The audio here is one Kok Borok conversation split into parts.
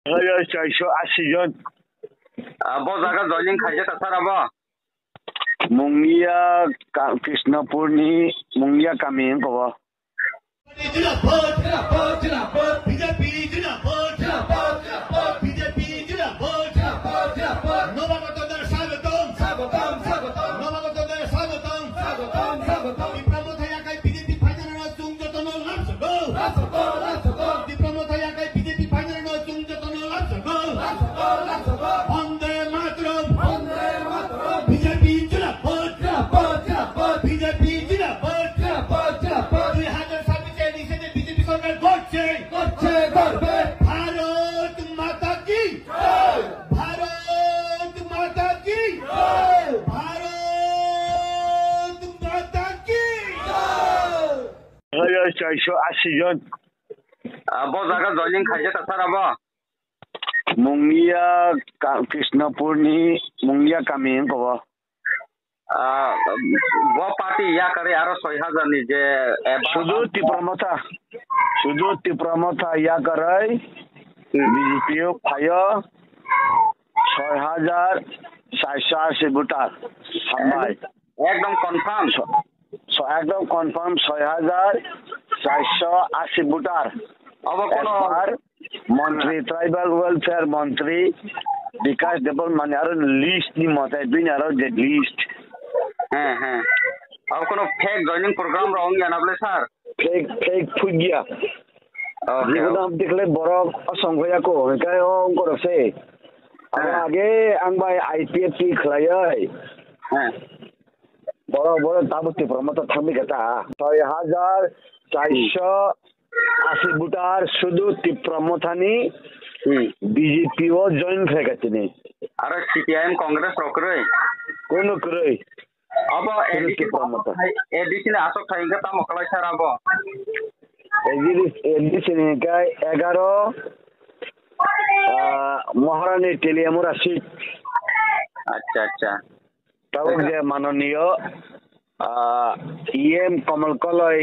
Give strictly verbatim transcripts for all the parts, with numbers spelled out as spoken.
Haya chaisho asi jon. Ah, bo jaga joining khaijak ka sara bo? Mungia ka-, Krishnapurni Mungia kami wngko bo. Jindabad, jindabad, jindabad, B J P jindabad, jindabad, jindabad, B J P jindabad, jindabad, jindabad. Nobagotondar swagotom, swagotom, swagotom. Nobagotondar swagotom, swagotom, swagotom. Tipra Motha yakai B J P phainarano chwng jotono lamsogo. Lamsogo, lamsogo. Tipra Motha yakai B J P phainarano chwng jotono lamsogo. Lamsogo, lamsogo. Bande Mataram. Bande Mataram. B J P jindabad, jindabad, jindabad. B J P jindabad, jindabad, jindabad. দুই হাজার ছাব্বিশে নিষেধে বিজেপি সরকার করছে। করছে, করবে। ভারত মাতা কি? জয়। ভারত মাতা কি? জয়। ভারত মাতা কি? জয়। Haya chaisho asi jon. Ah, bo jaga joining khaijak ka sara bo? Mungia ka-, Krishnapurni Mungia kami wngko bo. Ah, bo party yakarwi aro soi hajar ni je, eh, ba- Sudu Tipra Motha, Sudu Tipra Motha yakarwi Hmm. B J P o phaio soi hajar chaisho asi voter. Hambai. Ekdom confirm. So, so ekdom confirm soi hajar chaisho asi voter. Abo kono As per Montri Tribal Welfare Montri Bikash Debbarma ni aro list ni mote bini aro je list. He, he. Abo kono fake joining program rok wngya na bole sir? Fake, fake phugya. Okay. Jikunu amtwi khlai borok asong khoya ko, hinkhe o wngkorok se. Abo He. age ang bai I P F T khlaioi. He. Borok, borok tabuk Tipra Motha thangwi kha ta. Soi hajar chaisho asi voter sudu Tipra Mothani Hmm. B J P o join khai kha tini. Aro C P I M Congress rok kwrwi? Kunu kwrwi. Abo Sudu A D C Tipra Motha. A D C ni aswk thai hwnkhe tamo kwlai sar abo? A D C, A D C ni hwnkhe egaro, ah, Maharani Teliamura seat. Acha, acha. Tabuk Acha. je manoniyo, ah, E M Kamal Koloi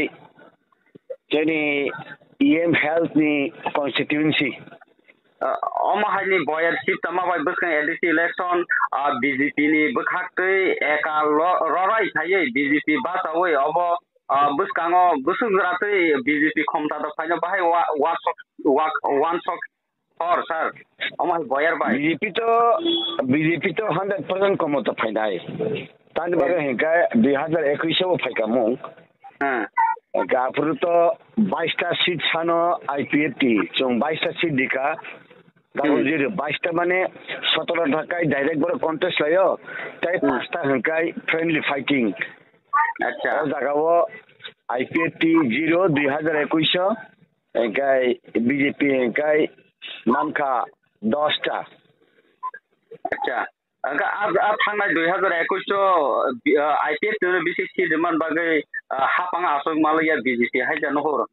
chini E M health ni constituency. Ah, omo hai ni boyar seat tama bai bwskang A D C election, ah, B J P ni bwkhak twi eka lo-, rorai khaiwi B J P bachawi obo, ah, bwskango bwswk jora twi B J P khomta da phaino bahai wa-, wansok, wa-, wansok Hor, sir. Omo hai boyar bai. B J P to, B J P to hundred percent komota phainai. Tani bagwi Hmm. hinkhe dui hazar ekwis o phaika mung. Hmm. Hinkhe aphuru to baista seat sano I P F T, chwng baista seat dika. Tabuk Hmm. jiri baista mane sotoro thakai direct boro contest laio. Tai Hmm. pasta hinkhe friendly fighting. Acha. O jaga o I P F T zero dui hazar ekwis o. Hinkhe B J P hinkhe mankha dosta. Acha. Hinkhe a, a thangnai dui hazar ekwis o, ah, I P F T no bisi seat rwmani bagwi, ah, hapang aswk malaya B J P hai jano hor.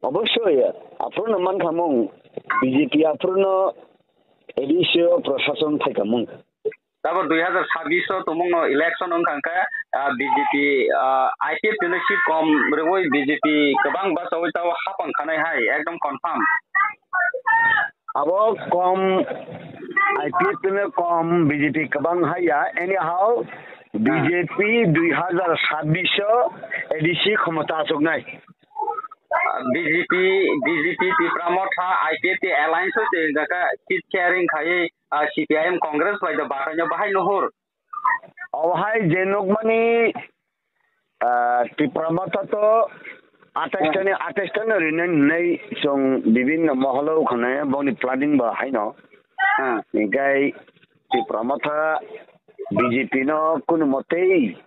Obosoi, aphuru no mankha mung B J P aphuru no A D C o prosason phaikha mung. Tabok dui hazar sabbish o tongmungno election wngkha hwnkhe, ah, B J P, ah, I P F T no seat kom rwui B J P kwbang bachaui tao hapang khanai hai, ekdom confirm. Abo kom, I P F T no kom, B J P kwbang hai ya, anyhow, B J P dui hazar sabbish o A D C khomota achuknai. Ah, B J P, B J P Tipra Motha, I P F T alliance o se wngkha khe seat sharing khaiwi, ah, C P I M Congress bai do bataino bahai nuhur. Obo hai je nukmani, ah, Tipra Motha to atais Hmm. tani, atais tani rinai hinwi chwng bibinno moholo ukhanai boni planning bo haino. Hmm. Hinkhe Tipra Motha B J P no kunu motei,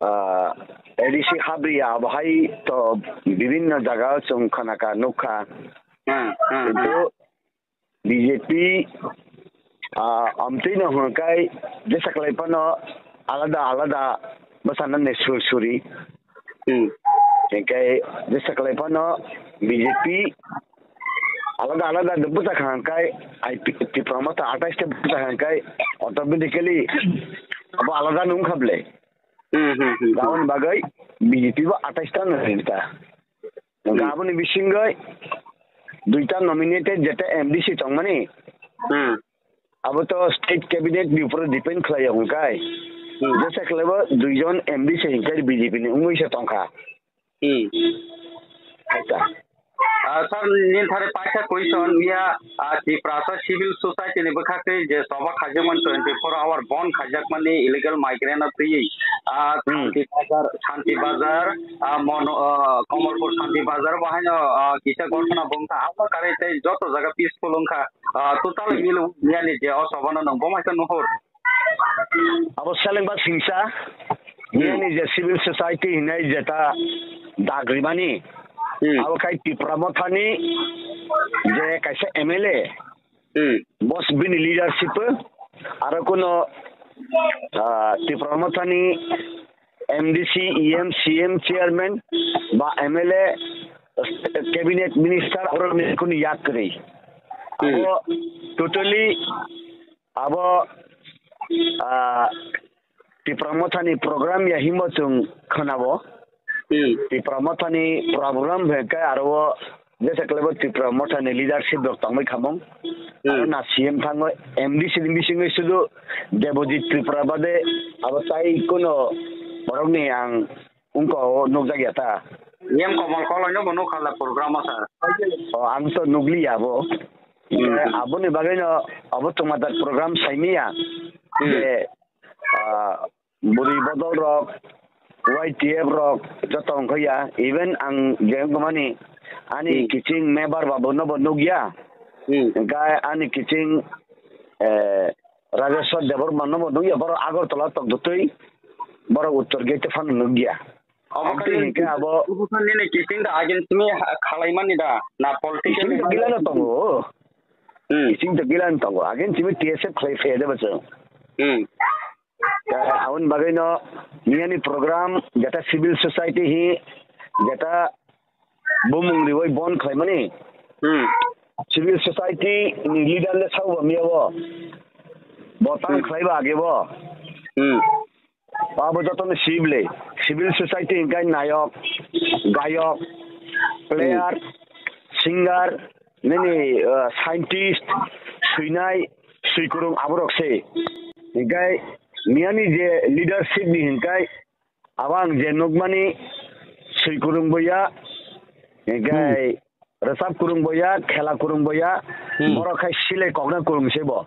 ah, A D C habriya abo hai to bibinno jaga chwng khanakha nukha. Hmm, hmm, Kintu hmm. B J P, ah, amtwino hwnkhai jesa kwlai phano alada alada bwsanani sur suri. Hmm. Hinkhe jesa kwlai phano B J P alada alada bwsa kha hwnkhai I P, Tipra Motha atais ta bwsa kha hwnkhai automatically abo alada nung kha ble. Hmm, hmm, hmm, hmm. Aboni bagwi B J P bo atais ta nung kha. Hmm. Aboni bisingwi duita nominated jeta M D C tongmani, Hmm. abo to state cabinet ni upor depend khlai ya hwnkai. Hmm. Jesa khlaibo duijon M D C hwnkai B J P ni wngwi se tongkha. Hmm. Haita. Ah, sir, nini thare paisa question ya, ah, Tiprasa civil society ni bwkhak tei je soba khaijakmani twenty-four hour bon khaijakmani illegal migrant no twiwi, ah, Hmm. Shanti Bazar, Shanti Bazar, ah, Mono, ah, Kamalpur Shanti Bazar bo haino, ah, kisa ghotona bongkha, abo kare tei joto jaga peaceful wngkha, ah, total Hmm. mil yani je o soba no nang bo maisa nuhur. Abo selengba singsa, Hmm. nini je civil society hinai jeta dagrimani, Hmm. abo khai Tipra Mothani je kaisa M L A, Hmm. boss bini leadership, aro kuno, ah, Tipra Mothani M D C, E M, C M, chairman ba M L A, cabinet minister, aro ni kuno yak kwrwi. Hmm. Abo totally Abo, ah, Tipra Mothani program ya himo chwng khwnao. Hmm. Tipra Mothani program hwnkhe aro o jesa khlaibo Tipra Mothani leadership rok tongwi khamung. Hmm. Aro na C M thango M D C ni bisingwi sudu Debojit Tripura bade abo tai kuno borokni ang wngkha o nukjak ya ta. Yem Komol Koloi no bo nukha la program o sir. O, ang to nukliya abo. Hmm. Eh, aboni bagwi no abo chwngma tak program saimanya. Hmm. Je, ah, bwrwi bodol rok, Y T F rok joto wngkha ya. Even ang je wngmani ani Hmm. kiching member ba bono bo nukya. Hmm. Hwnkhe ani kiching, eh, Rajeshwar Debbarma no bo nukya, borok Agartala tokdotwi, borok Uttor Gate phano nukya. Obo Ang khe twi hinkhe abo obo khe nini kiching da agin simi ha-, khalaimani da, na political Kiching ni gilano tongo. Hmm. Kiching to gilano tongo. Agin simi T S F khlai phaiyade bo chwng. Hmm. Ka-, aboni bagwi no miyani program jeta civil society hi jeta bumung riwi bon khlaimani. Hmm. Civil society ni leader le sabo miya bo. Bo tang Hmm. khlaiba age bo. Hmm. Abo jotono sibile. Civil society hingkai nayok, gayok, player, Hmm. singer, nini, uh, scientist, swinai, swikurung aborok se. Hingkai miyani je leadership ni hingkai abo ang je nukmani swikurung boya, hingkai Hmm. rwchap kurung boya, khela kurung boya, Hmm. borok khai silai kokna kurung se bo.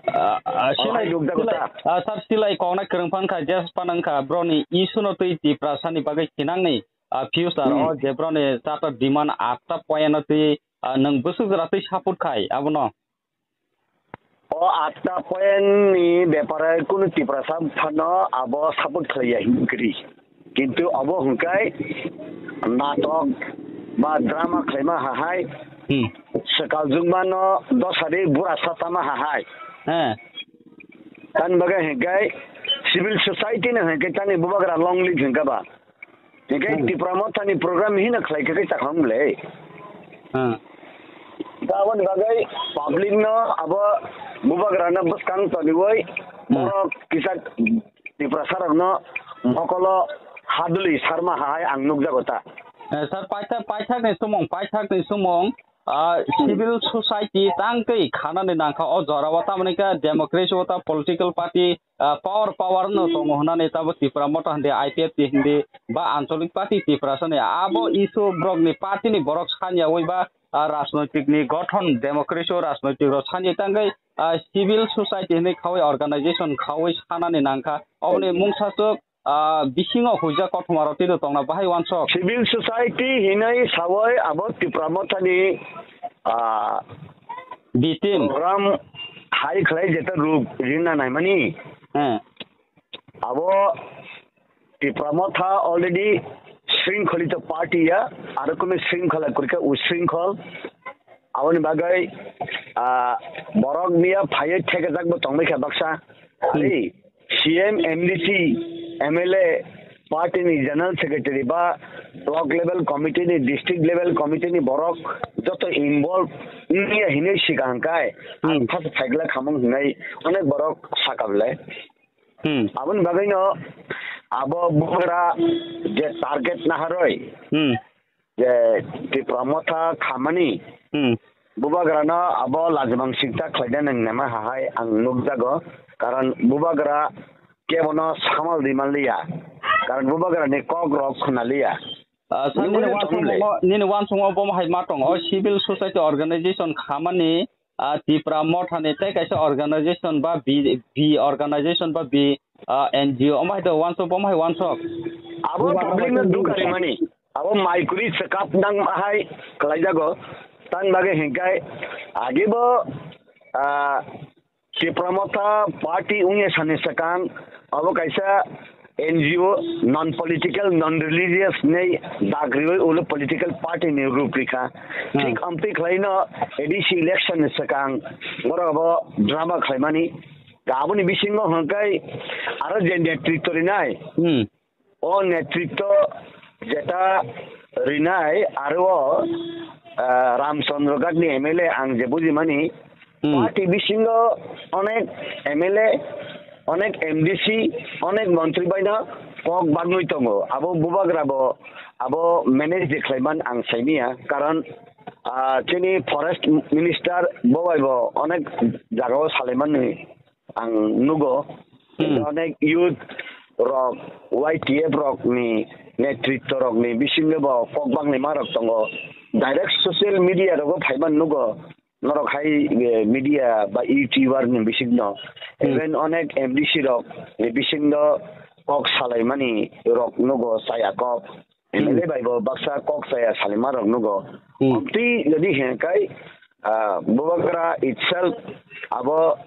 Ah, ah, Oh, silai, hai, nukjago silai, ta? Ah, sir, silai kokna kwrwng phan kha, jes panang kha, broni issue no twi Tiprasa ni bagwi thinangni, ah, future Hmm. o je broni chata demand atta point no twi, ah, nwng bwswk jora twi support khai, abono? O atta point ni bepare kunu Tiprasa phano abo support khlaiya himkri. Kintu abo hwnkhe natok ba drama khlaima hahai Hmm. swkal jwngmano dosari bura sa tama hahai. He. Tani bagwi hwnkhe civil society no hwnkhe tani bubagra long live hwnkhe ba. Hwnkhe Hmm. Tipra Mothani program hino khlai khe khe chakha wng le. Hmm. Da aboni bagwi public no abo bubagra no bwskang toniwi Hmm. borok kisa Tiprasa rokno mokolo haduli sarma hai ang nukjago ta. Eh, sir, paithak, paithakni sumung, paithakni sumung, ah, Hmm. civil society tangtwi khanani nangkha o jorao, tamoni khe democracy o ta political party, ah, power, power no Hmm. tongo hwnani tabo Tipra Motha hindi, I P F T hindi, ba Anchalik Party Tiprasa ni abo issue borok ni party ni borok sanya oi ba, ah, rajnoitik ni gothon, democracy o rajnoitik rok sanya tangwi, ah, civil society hinwi khawi organization khawi sanani nangkha. Oboni mungsaswk, ah, bisingo huijak kothoma rok tino tongna bahai wansok. Civil society hinwi sawoi abo Tipra Mothani, ah, B team. Program hai khlai jeta rup rina naimani. Hmm. Abo Tipra Motha already shrinkholic party ya, aro kunu shrinkhola kwrwikha ushrinkhol. Aboni bagwi, ah, borok miya phaiwi thekjak bo tongbaikha baksa. Hmm. Ari C M, M D C, M L A, party ni general secretary ba block level committee ni, district level committee ni borok joto involve wngya hinwi sika hwnkhe, Hmm. ang thasa phaikla khamung hinwi onek borok saka belai. Hmm. Aboni bagwino abo bubagra je target naharwi, Hmm. je Tipra Motha khamani Hmm. Bubagrano abo lajimang sikta khlaina nang nama hahai ang nukjago, karon Bubagra kebono samal di manliya, karon Bubagrani kok rok khunaliya. Ah, sir, nini wansukmo, nini wansukmo bo hai ma tongo, o civil society organization khamani, ah, Tipra Mothani tei kaisa organization ba bi, bi organization ba bi, ah, N G O, omo hai do wansuk, omo hai wansuk. Abo public no duka rimani, abo maikuri sekap nang hai khlaijago, tan bagwi hinkai agibo, ah, Tipra Motha party wngya sani swkang abo kaisa N G O, non political, non religious nei dak riwi ulo political party ni rup rikha. Hmm. Thik amtwi khlaino A D C election ni swkang borok abo drama khlaimani. Aboni bisingo hwnkhai aro je netritw rinai. Hmm. O netritw jeta rinai aro, ah, Ramchandra Ghat ni M L A ang je bujimani, Hmm. party bisingo onek M L A, onek M D C, onek montri baino kok bagwi tongo. Abo Bubagra bo abo manage de khlaiman ang saimanya. Karon, ah, chini forest minister bo bai bo onek jagao salaimanwi ang nugo. Hmm. Onek youth rok, Y T F rok ni netritw rok ni bisingo bo kok bangni ma rok tongo. Direct social media rogo phaiman nugo. Norok hai, eh, media ba YouTuber ni bisingno. Hmm. Even onek M D C rok ni bisingo kok salaimani rok nugo, chaya kok. Hmm. M L A bai bo baksa kok chaya salima rok nugo. Hmm. Amtwi jodi hwnkhai, ah, Bubagra itself abo,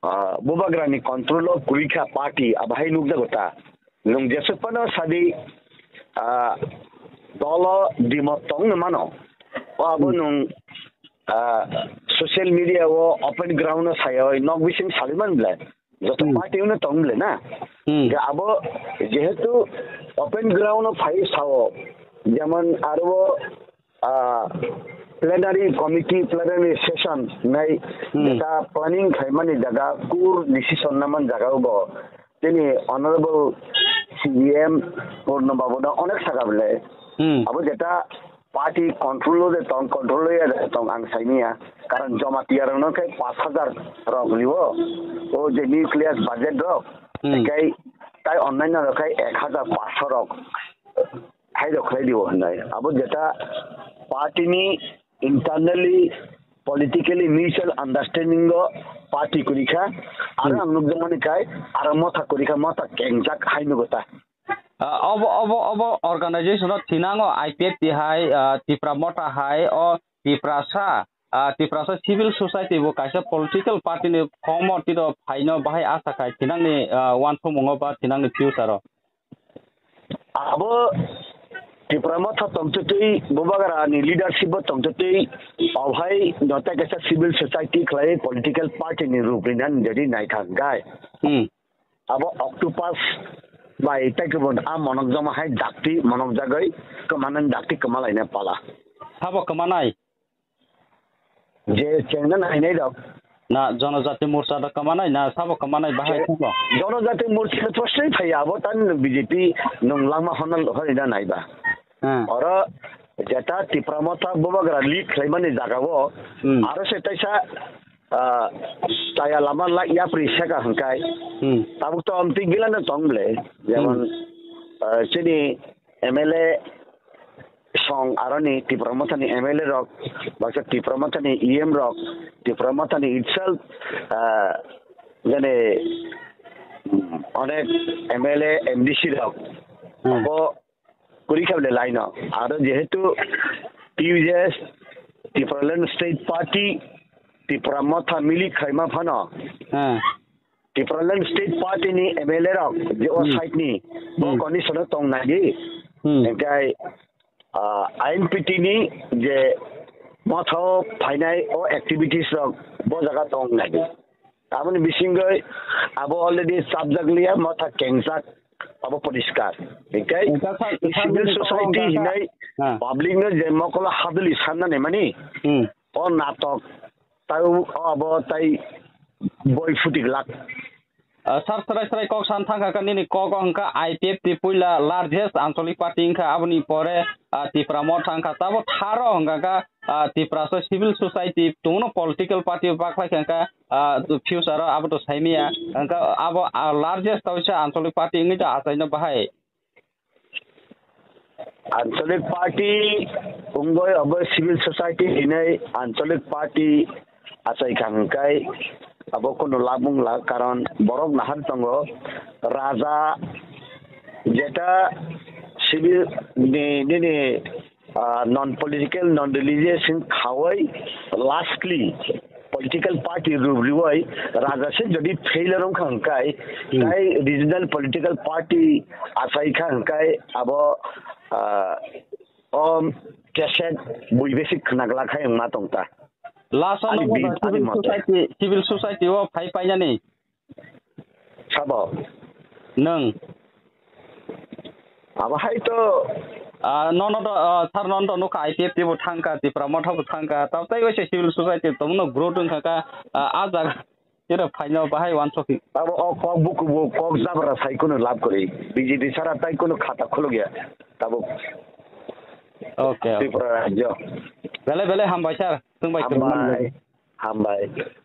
ah, Bubagra ni control o kwrwi kha party, abo hai nukjago ta. Nwng jesuk phano sadi, ah, dolo dimot tong no mano. O abo Hmm. nwng, ah, social media o open ground o sayoi nok bising saliman ble. Joto Hmm. party uno tong ble na. Hmm. Ga abo jehetu open ground o phai sao, jemon aro, ah, plenary committee, plenary session nai Hmm. jeta planning khaimani jaga, kur decision naman jaga bo. Tini honorable C E M Purno Babu no onek saka ble. Hmm. Abo jeta party control o de tong, control o ya de tong ang saimanya. Karon Jamatia rok no khe pash hajar rok riwo. O je nucleus budget rok, Hmm. kai, tai onnai na rok kai ek hajar pash rok. Hai rok khlai diwo hwnai. Abo jeta party ni internally, politically mutual understanding o party kwrwi kha. Aro Hmm. ang nukjakmani kai, aro motha kwrwi kha, motha kengjak hai nugo ta. Ah, obo, obo, obo organization o thinango I P F T hai, ah, Tipra Motha hai, o Tiprasa, ah, Tiprasa civil society bo kaisa political party ni form o tino phaino bahai asa khai thinangni, ah, uansukmungo ba thinangni future o. Abo Tipra Motha tongtwtwi, Bubagra ni leadership bo tongtwtwi, obhai no tei kaisa civil society khlai political party ni rup rinani jadi naithang gai. Hmm. Abo octopus bai tei kebo a monok joma hai dakti monok jagoi kwmanani dakti kwmalaina pala. Sabo kwmanai? Je chengna nainai rok. Na Jonojati Morcha da kwmanai na sabo kwmanai bahai Je- sabo? Jonojati Morcha to sei phai abo tan B J P nung langma honna hori da naiba. Hmm. Oro jeta Tipra Motha Bubagra lead khlaimani jagao Hmm. aro se taisa, ah, chaya lama la yapri seka hwnkai. Hmm. Tabuk to amtwi gila no tong ble. Jemon, Hmm. ah, chini M L A song aroni Tipra Mothani M L A rok, baksa Tipra Mothani E M rok, Tipra Mothani itself, ah, jane, mm, onek M L A, M D C rok, Hmm. abo kwrwi kha bole laino. Aro jehetu T U J S, Tipraland State Party, Tipra Motha mili khaima phano, Hmm. Tipraland State Party ni M L A rok je o Hmm. side ni bo Hmm. condition o tong nai di. Hmm. Engkai, ah, I N P T ni je motha o phainai o activities rok bo jaga tong nai di. Aboni bisingoi abo already chapjak liya motha kengjak abo poriskar. Engkai Engka sa-, sa-, civil sa-, society sa-, hinai ha. Public no je mokolo haduli sanna ni mani Hmm. o natok tai o abo tai boi futi glak. Ah, sar srai srai kok san thangkha kha, nini kok o hwnkha I P F T puila largest ancholic party wngkha, aboni pore, ah, Tipra Motha wngkha, tabo tharo hwnkha kha, ah, Tiprasa civil society tongno political party o baklai kha hwnkha, ah, future o abo to saimaya hwnkha, abo, ah, largest kaisa ancholic party wngwi to achaino bahai. Ancholic party wngwi obo civil society hinwi ancholic party achai kha hwnkhe abo kunu labung la, karon borok nahar tongo raja jeta civil ni, nini, ah, non political, non religious wng khawi lastly political party rup riwi raja se jodi failure wngkha hwnkhe Hmm. tai regional political party achai kha hwnkhe abo, ah, o cassette bui besi khna glak hai wngma tong ta. Last o Ani no bi-, ani civil mote. Society, civil society o phai painani. Sabo? Nwng. Abo hai to. Ah, nono to, ah, sir, nono to nukha I P F T bo thangkha, Tipra Motha bo thangkha, tamo tei waisa civil society tongno growth wngkha kha, ah, ah jaga ero phaino bahai wansokhi. Abo o kok buku bo kok jabra sai kunu lab kwrwi. B J P sara tai kunu khata khulukya. Tabuk. Okay, okay. Tripura rajyo. Belai belai hambai sir, chwng bai kwrwngmani bagwi. Hambai. Hambai.